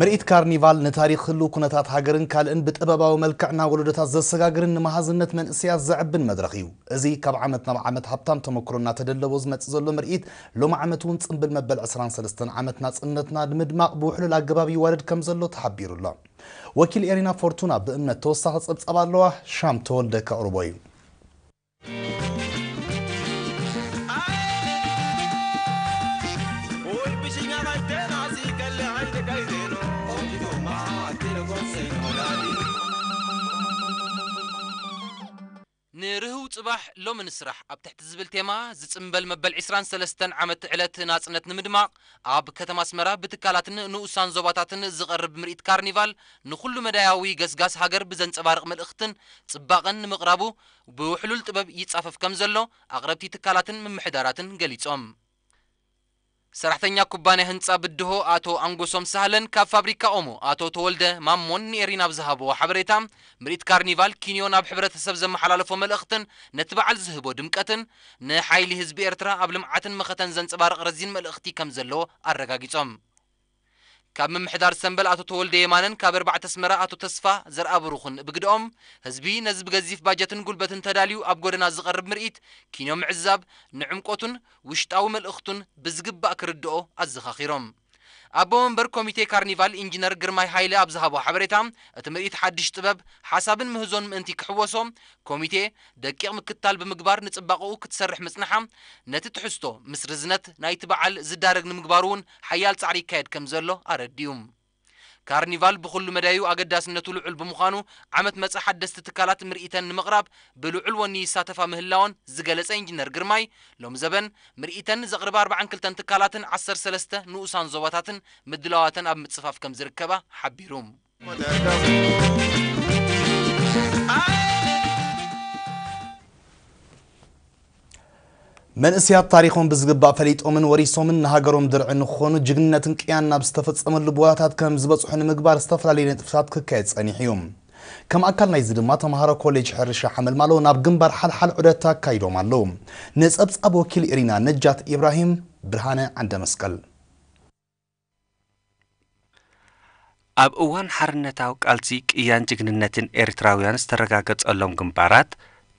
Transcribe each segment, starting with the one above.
ምርኢት ካርኒቫል ንታሪኽ ህልው ኩነታት ሃገርን ካልእን ብጥበባዊ መልክዕ ናብ ወለዶታት ዘሰጋግርን ንመሃዝነት መንእሰያት ዘዕብን መድረኽ እዩ። እዚ ካብ ዓመት ናብ ዓመት ሃብታም ተመክሮ እናተደለቦ ዝመጽእ ዘሎ ምርኢት፣ ሎሚ ዓመት እውን ጽምብል መበል ዕስራን ሰለስተን ዓመት ናጽነትና ንምድማቕ ብውሕሉል ኣገባብ ይዋደድ ከም ዘሎ ተሓቢሩ ኣሎ። ወኪል ኤሪና ፎርቱና ብእምነት ተወሳኺ ጸብጻብ ኣለዋ፣ ሻም ተወልደ ከቕርቦ እዩ። ንርህው ጽባሕ ሎሚ ንስራሕ ኣብ ትሕቲ ዝብል ቴማ ዝጽምበል መበል ዕስራን ሰለስተን ዓመት ዕለት ናጽነት ንምድማቕ ኣብ ከተማ ኣስመራ ብትካላትን ንኡሳን ዞባታትን ዝቐርብ ምርኢት ካርኒቫል ንኹሉ መዳያዊ ገስጋስ ሃገር ብዘንጸባርቕ መልእኽትን ጽባቐን ንምቕራቡ ብውሕሉል ጥበብ ይጻፈፍ ከም ዘሎ ኣቕረብቲ ትካላትን ምምሕዳራትን ገሊጾም። ሰራሕተኛ ኩባንያ ህንጻ ብድሆ ኣቶ ኣንጎሶም ሳህለን ካብ ፋብሪካ ኦሞ ኣቶ ተወልደ ማሞን ንኤሪና ኣብ ዝሃብዎ ሓበሬታ፣ ምርኢት ካርኒቫል ኪንዮ ናብ ሕብረተሰብ ዘመሓላለፎ መልእኽትን ነቲ በዓል ዝህቦ ድምቀትን ንሓይሊ ህዝቢ ኤርትራ ኣብ ልምዓትን መኸተን ዘንጸባርቕ ረዚን መልእኽቲ ከም ዘለዎ ኣረጋጊጾም። ካብ ምምሕዳር ሰምበል ኣቶ ተወልደ የማነን ካብ ኣርባዕተ ኣስመራ ኣቶ ተስፋ ዘርኣብሩኽን ብግደኦም፣ ህዝቢ ነዚ ብገዚፍ ባጀትን ጉልበትን ተዳልዩ ኣብ ጎደና ዝቐርብ ምርኢት ኪኖ ምዕዛብ፣ ንዕምቆቱን ውሽጣዊ መልእኽቱን ብዝግባእ ክርድኦ ኣዘኻኺሮም። ኣቦ መንበር ኮሚቴ ካርኒቫል ኢንጂነር ግርማይ ሃይለ ኣብ ዝሃቦ ሓበሬታ፣ እቲ ምርኢት ሓድሽ ጥበብ፣ ሓሳብን ምህዞን ምእንቲ ክሕወሶ፣ ኮሚቴ ደቂቕ ምክትታል ብምግባር ንጽባቐኡ ክትሰርሕ ምጽንሓ፣ ነቲ ትሕዝቶ ምስ ርዝነት ናይቲ በዓል ዝዳረግ ንምግባሩ እውን ሓያል ጻዕሪ ይካየድ ከም ዘሎ ኣረዲኡ። ካርኒቫል ብኹሉ መዳዩ ኣገዳስነቱ ልዑል ብምዃኑ፣ ዓመት መጸ ሓደስቲ ትካላት ምርኢተን ንምቕራብ ብልዑል ወኒ ይሳተፋ ምህላወን ዝገለጸ ኢንጂነር ግርማይ፣ ሎሚ ዘበን ምርኢተን ዘቕርባ ኣርባዓን ክልተን ትካላትን ዓሰርተ ሰለስተ ንኡሳን ዞባታትን ምድላዋተን ኣብ ምጽፋፍ ከም ዝርከባ ሓቢሩ። መንእሰያት ታሪኾም ብዝግባእ ፈሊጦምን ወሪሶምን ንሃገሮም ድርዒ ንክኾኑ ጅግንነትን ቅያን ናብ ዝተፈጸመሉ ቦታታት ከም ዝበጽሑ ንምግባር ዝተፈላለዩ ንጥፈታት ክካየድ ጸኒሑ እዩ። ከም ኣካል ናይዚ ድማ ተምሃሮ ኮሌጅ ሕርሻ ሓመልማሎ ናብ ግንባር ሓልሓል ዑደት ኣካይዶም ኣለዉ። ንጸብጻብ ወኪል ኢሪና ነጃት ኢብራሂም፣ ብርሃነ ዓንደመስቀል። ኣብ እዋን ሓርነታዊ ቃልሲ ቅያን ጅግንነትን ኤርትራውያን ዝተረጋገጸሎም ግንባራት፣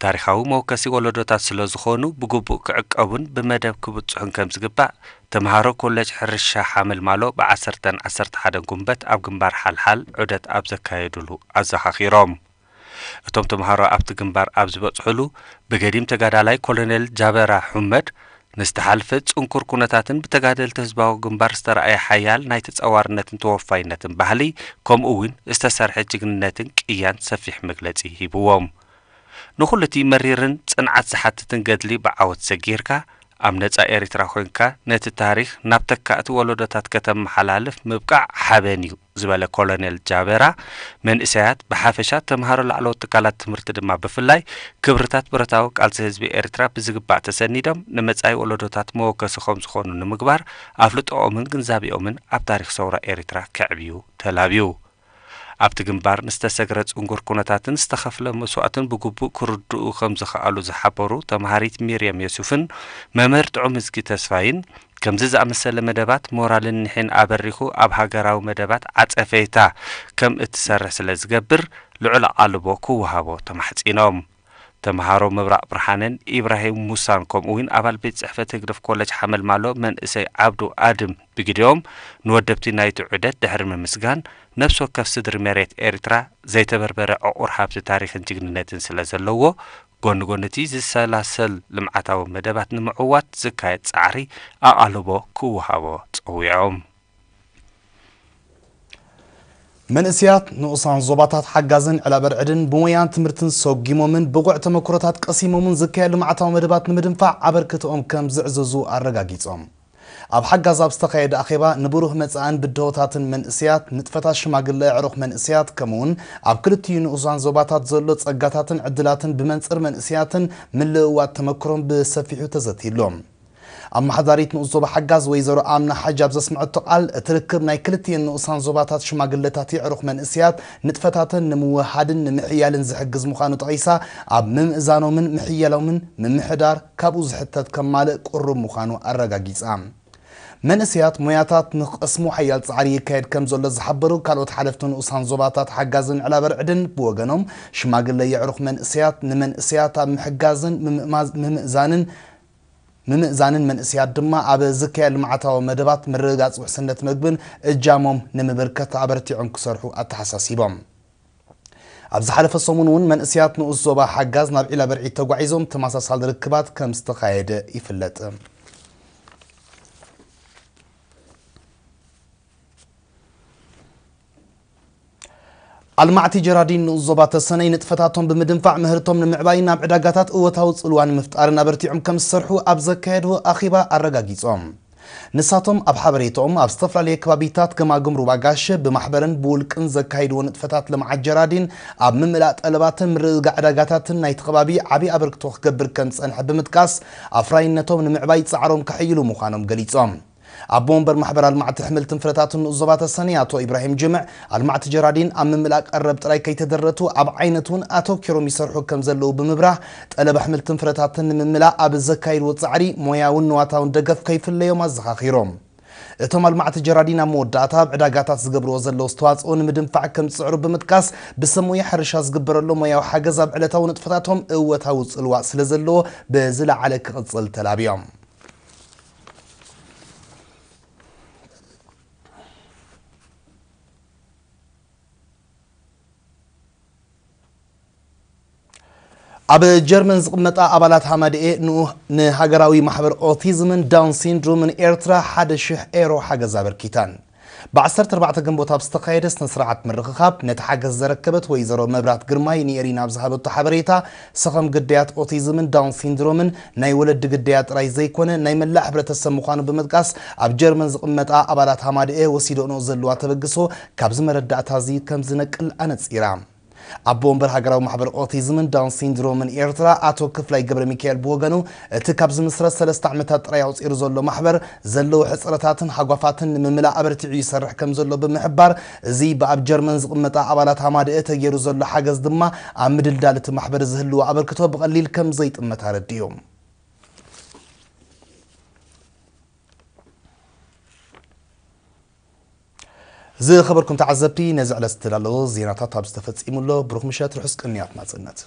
ታሪኻዊ መወከሲ ወለዶታት ስለ ዝኾኑ፣ ብግቡእ ክዕቀቡን ብመደብ ክብጽሑን ከም ዝግባእ፣ ተምሃሮ ኮሌጅ ሕርሻ ሓመልማሎ ብዓሰርተን ዓሰርተ ሓደን ጉንበት ኣብ ግንባር ሓልሓል ዑደት ኣብ ዘካየዱሉ ኣዘኻኺሮም። እቶም ተምሃሮ ኣብቲ ግንባር ኣብ ዝበጽሑሉ፣ ብገዲም ተጋዳላይ ኮሎኔል ጃበራ ሑመድ፣ ንዝተሓልፈ ጽንኩር ኩነታትን ብተጋደልቲ ህዝባዊ ግንባር ዝተራእየ ሓያል ናይ ተጻዋርነትን ተወፋይነትን ባህሊ፣ ከምኡ እውን ዝተሰርሐ ጅግንነትን ቅያን ሰፊሕ መግለጺ ሂብዎም። ንኹሉ እቲ መሪርን ጽንዓት ዝሓትትን ገድሊ ብዓወት ሰጊርካ፣ ኣብ ነጻ ኤሪትራ ኮይንካ ነቲ ታሪኽ ናብ ተካእቲ ወለዶታት ከተመሓላልፍ ምብቃዕ ሓበን እዩ ዝበለ ኮሎኔል ጃበራ፣ መንእሰያት ብሓፈሻ፣ ተምሃሮ ላዕለዎት ትካላት ትምህርቲ ድማ ብፍላይ፣ ክብርታት ብረታዊ ቃልሲ ህዝቢ ኤርትራ ብዝግባእ ተሰኒዶም ንመጻኢ ወለዶታት መወከሲ ከም ዝኾኑ ንምግባር ኣፍልጦኦምን ግንዛቤኦምን ኣብ ታሪኽ ሰውራ ኤሪትራ ከዕብዩ ተላብዩ። ኣብቲ ግንባር ንዝተሰግረ ጽንጉር ኩነታትን ዝተኸፍለ መስዋእትን ብግቡእ ክርድኡ ከም ዝኸኣሉ ዝሓበሩ ተምሃሪት ሚርያም ዮሱፍን መምህር ጥዑም እዝጊ ተስፋይን፣ ከምዚ ዝኣመሰለ መደባት ሞራልን ኒሕን ኣበሪኹ ኣብ ሃገራዊ መደባት ዓጸፈይታ ከም እትሰርሕ ስለ ዝገብር ልዑል ኣቓልቦ ክወሃቦ ተማሕጺኖም። ተምሃሮ ምብራቕ ብርሃንን ኢብራሂም ሙሳን ከምኡ እውን ኣባል ቤት ጽሕፈት ህግደፍ ኮለጅ ሓመልማሎ መንእሰይ ዓብዱ ኣድም ብግዲኦም ንወደብቲ ናይቲ ዑደት ድሕሪ ምምስጋን፣ ነፍሲ ወከፍ ስድሪ መሬት ኤርትራ ዘይተበርበረ ዕቑር ሃብቲ ታሪኽን ጅግንነትን ስለ ዘለዎ፣ ጎኒ ጎኒ እቲ ዝሰላሰል ልምዓታዊ መደባት ንምዕዋት ዝካየድ ጻዕሪ ኣቓልቦ ክወሃቦ ጸዊዖም። መንእሰያት ንኡሳን ዞባታት ሓጋዝን ዕላበርዕድን ብሞያን ትምህርትን ሰጒሞምን ብቑዕ ተመክሮታት ቀሲሞምን ዝካየድ ልምዓታዊ መደባት ንምድንፋዕ ኣበርክትኦም ከም ዝዕዝዙ ኣረጋጊጾም። ኣብ ሓጋዝ ኣብ ዝተኻየደ ኣኼባ ንብሩህ መጻእን ብድሆታትን መንእሰያት፣ ንጥፈታት ሽማግለ ኣዕሩኽ መንእሰያት፣ ከምኡውን ኣብ ክልቲኡ ንኡሳን ዞባታት ዘሎ ጸጋታትን ዕድላትን ብመንጽር መንእሰያትን ምልእዋጥ ተመክሮን ብሰፊሑ ተዘትይሎም። ኣመሓዳሪት ንኡስ ዞባ ሓጋዝ ወይዘሮ ኣምና ሓጅ ኣብ ዘስምዐቶ ቃል፣ እቲ ርክብ ናይ ክልቲኤን ንኡሳን ዞባታት ሽማግለታት የዕሩኽ መንእሰያት ንጥፈታተን ንምውህሃድን ንምሕያልን ዝሕግዝ ምዃኑ ጠቒሳ፣ ኣብ ምምእዛኖምን ምሕያሎምን ምምሕዳር ካብኡ ዝሕተት ከማልእ ቅሩብ ምዃኑ ኣረጋጊጻ። መንእሰያት ሞያታት ንክቐስሙ ሓያል ጻዕሪ ይካየድ ከም ዘሎ ዝሓበሩ ካልኦት ሓለፍቲ ንኡሳን ዞባታት ሓጋዝን ዕላበርዕድን ብወገኖም፣ ሽማግለ የዕሩኽ መንእሰያት ንመንእሰያት ኣብ ምሕጋዝን ምምእማዝ-፣ ምምእዛንን ምምእዛንን መንእሰያት ድማ ኣብ ዝካየድ ልምዓታዊ መደባት ምርግጋጽ ውሕስነት መግብን እጃሞም ንምብርከት ኣበርቲዖም ክሰርሑ ኣተሓሳሲቦም። ኣብ ዝሓለፈ ሰሙን እውን መንእሰያት ንኡስ ዞባ ሓጋዝ ናብ ዒላ በርዒ ተጓዒዞም ተመሳሳሊ ርክባት ከም ዝተኻየደ ይፍለጥ። ኣልማዕቲ ጀራዲን ንኡስ ዞባ ተሰነይ ንጥፈታቶም ብምድንፋዕ ምህርቶም ንምዕባይ ናብ ዕዳጋታት እወታዊ ጽልዋ ንምፍጣርን ኣበርቲዖም ከም ዝሰርሑ ኣብ ዘካየድዎ ኣኺባ ኣረጋጊጾም። ንሳቶም ኣብ ሓበሬታኦም ኣብ ዝተፈላለየ ከባቢታት ገማግም ሩባ ጋሸ ብማሕበርን ብውልቅን ዘካይድዎ ንጥፈታት ልምዓት ጀራዲን ኣብ ምምላእ ጠለባትን ምርግጋዕ ዕዳጋታትን ናይቲ ከባቢ ዓብዪ ኣበርክቶ ክገብር ከም ዝጸንሐ ብምጥቃስ ኣፍራይነቶም ንምዕባይ ጻዕሮም ከሕይሉ ምዃኖም ገሊጾም። ኣቦ ወንበር ማሕበር ኣልማዕቲ ኣሕምልትን ፍረታትን ንኡስ ዞባ ተሰነይ ኣቶ ኢብራሂም ጅምዕ ኣልማዕቲ ጀራዲን ኣብ ምምላእ ቀረብ ጥራይ ከይተደረቱ ኣብ ዓይነት እውን ኣተኪሮም ይሰርሑ ከም ዘለዉ ብምብራህ ጠለብ ኣሕምልትን ፍረታትን ንምምላእ ኣብ ዘካይድዎ ጻዕሪ ሞያውን ንዋታውን ደገፍ ከይፍለዮም ኣዘኻኺሮም። እቶም ኣልማዕቲ ጀራዲን ኣብ መወዳእታ ኣብ ዕዳጋታት ዝገብርዎ ዘለዉ ኣስተዋጽኦ ንምድንፋዕ ከም ዝጽዕሩ ብምጥቃስ ብሰብ ሞያ ሕርሻ ዝግበረሎም ሞያዊ ሓገዝ ኣብ ዕለታዊ ንጥፈታቶም እወታዊ ጽልዋ ስለ ዘለዎ ብዝለዓለ ክቕጽል ተላብዮም። ኣብ ጀርመን ዝቕመጣ ኣባላት ሃማድኤ ንኡ-፣ ንሃገራዊ ማሕበር ኦቲዝምን ዳውን ሲንድሮምን ኤርትራ ሓደ ሽሕ ኤሮ ሓገዝ ኣበርኪተን። ብ ዓሰርተ ኣርባዕተ ግንቦት ኣብ ዝተኻየደ ስነ ስርዓት ምርኽኻብ ነቲ ሓገዝ ዘረከበት ወይዘሮ መብራት ግርማይ ንኤሪና ኣብ ዝሃበቶ ሓበሬታ፣ ሰኸም ግዳያት ኦቲዝምን ዳውን ሲንድሮምን ናይ ወለዲ ግዳያት ጥራይ ዘይኮነ ናይ መላእ ሕብረተሰብ ምዃኑ ብምጥቃስ፣ ኣብ ጀርመን ዝቕመጣ ኣባላት ሃማድኤ ወሲደንኦ ዘለዋ ተበግሶ ካብዚ መረዳእታ እዚ ከም ዝነቅል ኣነጺራ። ኣቦ ወንበር ሃገራዊ ማሕበር ኦቲዝምን ዳውን ሲንድሮምን ኤርትራ ኣቶ ክፍላይ ገብረ ሚካኤል ብወገኑ፣ እቲ ካብ ዝምስረት ሰለስተ ዓመታት ጥራይ ኣቑጺሩ ዘሎ ማሕበር ዘለዉ ሕጽረታትን ሃጓፋትን ንምምላእ ኣበርቲዑ ይሰርሕ ከም ዘሎ ብምሕባር፣ እዚ ብኣብ ጀርመን ዝቕመጣ ኣባላት ሃማድኤ ተገይሩ ዘሎ ሓገዝ ድማ ኣብ ምድልዳል እቲ ማሕበር ዝህልዎ ኣበርክቶ ብቐሊል ከም ዘይጥመት ኣረዲኡ። ዝኸበርኩም ተዓዘብቲ፣ ነዚ ዕለት ዝተዳለወ ዜናታት ኣብዚ ተፈጺሙ ኣሎ። ብሩኽ ምሸት፣ ርሑስ ቅንያት ናጽነት።